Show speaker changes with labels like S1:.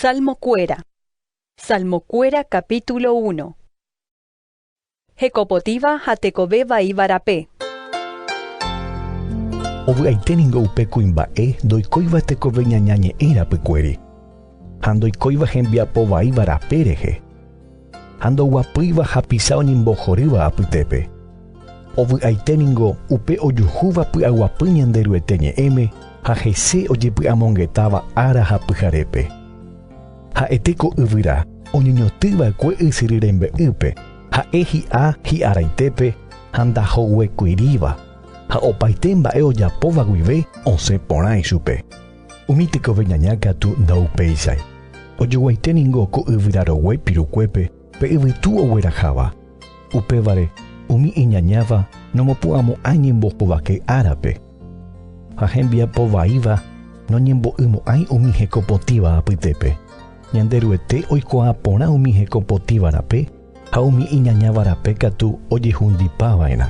S1: Salmokuéra. Salmokuéra capítulo 1. Hekopotĩva ha tekove vaíva rape.
S2: Ovy'aite ningo upe kuimba'e ndoikóiva tekove ñaña ñe'ẽ rapykuéri, ha ndoikóiva hembiapo vaíva rape rehe, ha ndoguapýiva hapicha oñembohorýva apytépe. Ovy'aite ningo upe ojuhúva py'aguapy Ñanderuete ñe'ẽme ha hese ojepy'amongetáva ára ha pyharépe. Ha'ete ko yvyra oñeñotỹ va'ekue ysyry rembe'ýpe, ha'e hi'a hi'araitépe ha ndahoguekuiríva, ha opaite mba'e ojapóva guive osẽ porã ichupe. Umi tekove ñaña katu ndaupéichai. Ojoguaite ningo ko yvyra rogue pirukuépe pe yvytu ogueraháva. Upévare, umi iñañáva nomopu'ãmo'ãi ñembohovake árape, ha hembiapo vaíva noñembo'ymo'ãi umi heko potĩva apytépe. Ñanderuete oikuaa porã umi heko potĩva rape, ha umi iñañáva rape katu ojehundipa va'erã.